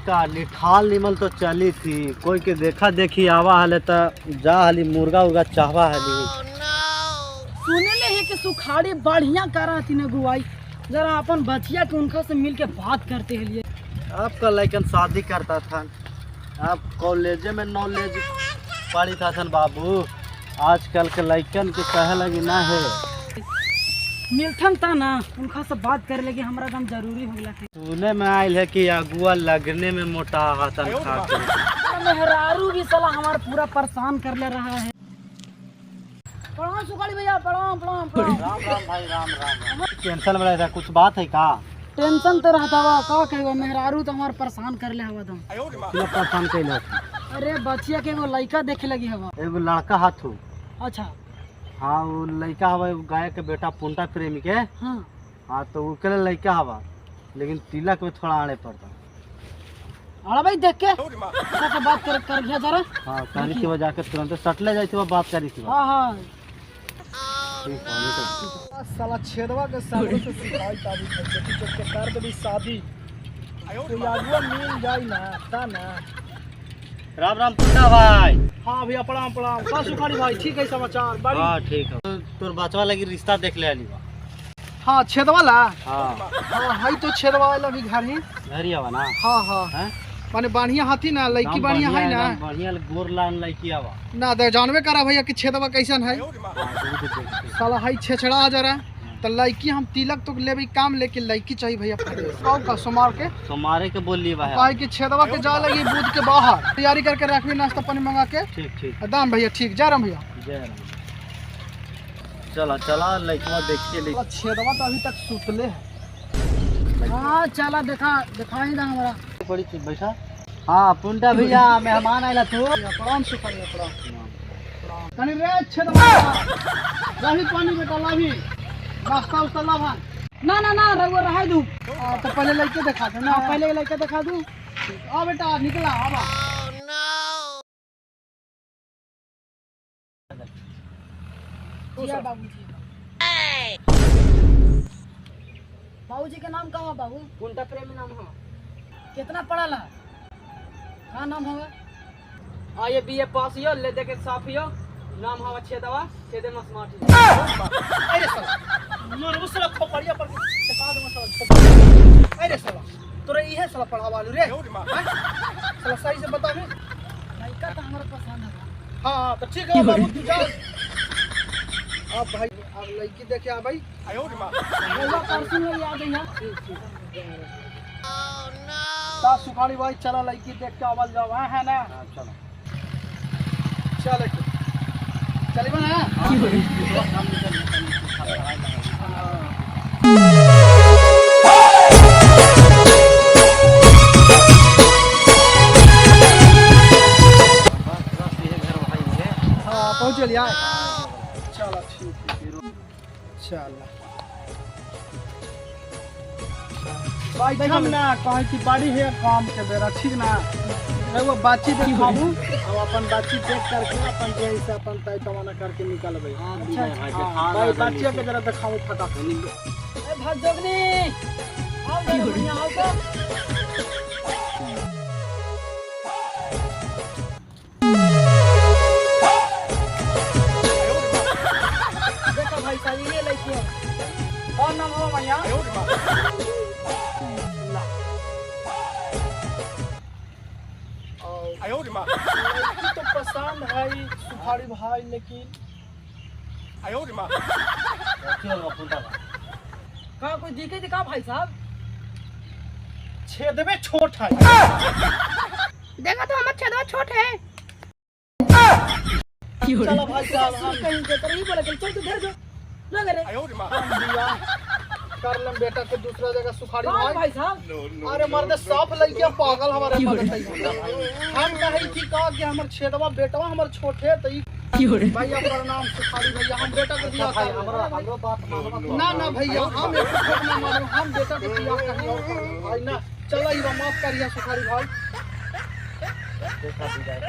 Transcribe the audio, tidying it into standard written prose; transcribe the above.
का निठाल निमल तो चली थी, कोई के देखा देखी आवा हले त जा हली मुर्गा उर्गा चाहवा हली। सुने ले है कि सुखाड़ी बढ़िया करा थी न गुआई, जरा अपन बचिया के उनका से मिल के बात करते हैं लिए। आपका लड़कन शादी करता था, आप कॉलेज में नॉलेज पढ़ी था सन बाबू, आजकल के लड़कन के कहे लगी ना है। मिलथन ता ना उनका से बात करे लगी, हमरा एकदम जरूरी हो गला। सुने में आयल है कि अगुआ लगने में मोटा हाथन खा के मेहरारू भी साला हमार पूरा परेशान कर ले रहा है। प्रणाम सुखाड़ी भैया, प्रणाम प्रणाम प्रणाम। राम राम भाई, राम राम। टेंशन में रहता, कुछ बात है का? टेंशन तो रहता बा, का कहबो मेहरारू तो हमार परेशान कर ले हवा दम। क्यों परेशान कैले? अरे बचिया के एगो लड़का देखे लगी हवा। एगो लड़का हाथू। अच्छा हाँ, वो लड़का हवा गाय के बेटा पुंटा प्रेमी के। हाँ हाँ, तो वो लड़का हवा, लेकिन तिलक में थोड़ा आड़े पड़ता। अरे भाई देख के से बात कर कर गया जरा। हाँ, करी के वजह के तुरंत सटले जाई थी बात करी थी। हाँ हाँ साला छेदवा के सामने से सिखाई ताबी है जब के कर देबी शादी तो आगुआ मिल जाई ना ता ना। राम राम पुंटा भाई। हाँ भैया प्रणाम प्रणाम। का सुखाड़ी भाई, ठीक है समाचार? बड़ी हां ठीक है। तोर बचवा लगी रिश्ता देख ले आली बा। हां छेदवा ला। हां हां हई तो छेदवा वाला भी घर ही घर ही आवा ना। हां हां हैं माने बढ़िया हाथी ना लड़की बढ़िया है ना, बढ़िया गोर लान लड़की आवा ना। दे जानबे करा भैया कि छेदवा कैसन है। साला हई छेछड़ा आ जरा तो लड़की हम तिलक तो लेबे काम, लेकिन लड़की चाहिए भैया। कौ का सोमार के, सोमारे के बोली बा काहे कि छेदवा के जा लगी बुध के बाहर तैयारी करके रखबी, नाश्ता पानी मंगा के। ठीक ठीक दाम भैया, ठीक जा रहा भैया, जय राम। चला चला लड़कवा देखिए ले। छेदवा तो अभी तक सुतले है। हां चला देखा दिखाई दा हमरा बड़ी चीज बैठा। हां पुंटा भैया मेहमान आइला तू। प्रणाम सुखाड़ी, प्रणाम। तनी रे छेदवा लाभी पानी बेटा, लाभी नाश्ता उस्ता लाभ। ना ना ना रघुआ रहा दू। तो पहले लड़के दिखा दे ना, पहले लड़के दिखा दू। आ बेटा निकला आवा। बाबूजी, बाबूजी के नाम का है बाबू? पुंटा प्रेमी नाम है। कितना पढ़ल है? का नाम है? आ ये बीए पास यो ले दे के साफ यो नाम हवा छेदवा छेदे मस माटी। अरे साला मोर साला खोपड़िया पर टेका दे साला। अरे साला तोरे इहे साला पढ़ावा लू रे साला, सही से बता भी। लड़का तो हमरा पसंद है। हां तो ठीक है बाबू तू जा। अब भाई अब लड़की देखे आ भाई। आयो रे मां बोला परसों में याद है। ठीक ठीक ओह नो ता सुखाड़ी भाई चला लड़की देख के आवल जाओ। हां है ना, चलो चल चली बना। हाँ पहुँच लिया, चलो ठीक है चलो भाई हम ना कहीं की बड़ी है काम के बेरा, ठीक ना। वो बातचीत देखाबू और अपन बातचीत देख करके अपन जे से अपन तय तवाना करके निकलबे। अच्छा भाई बातचीत के जरा देखाबू फटाफट। ए भजोगनी आओ जरा बढ़िया आओ तो। देखो भाई साहब ये लड़की है। कौन नाम हो भैया? लड़की तो पसंद है सुखाड़ी भाई, लेकिन का कोई दिखे दिखा भाई साहब? छेदवे छोट है। देखा तो हमर छेदवा छोट है। चलो भाई साहब हम कहीं के तरह ही बोला चल तू घर जो ना करे। कर लेम बेटा के दूसरा जगह सुखाड़ी भाई। भाई साहब अरे मर्द साफ लइके पागल हमारे मदद है। हम कहे कि का कि हमर छेदवा बेटवा हमर छोट है त ई भैया प्रणाम सुखाड़ी भैया, हम बेटा के बियाह कर हमरा हमरो बात मानवा ना ना भैया हम एक छोट ना मानब, हम बेटा के बियाह कहीं और कर भाई ना। चलो ई माफ करिया सुखाड़ी भाई। देखा दी जाए।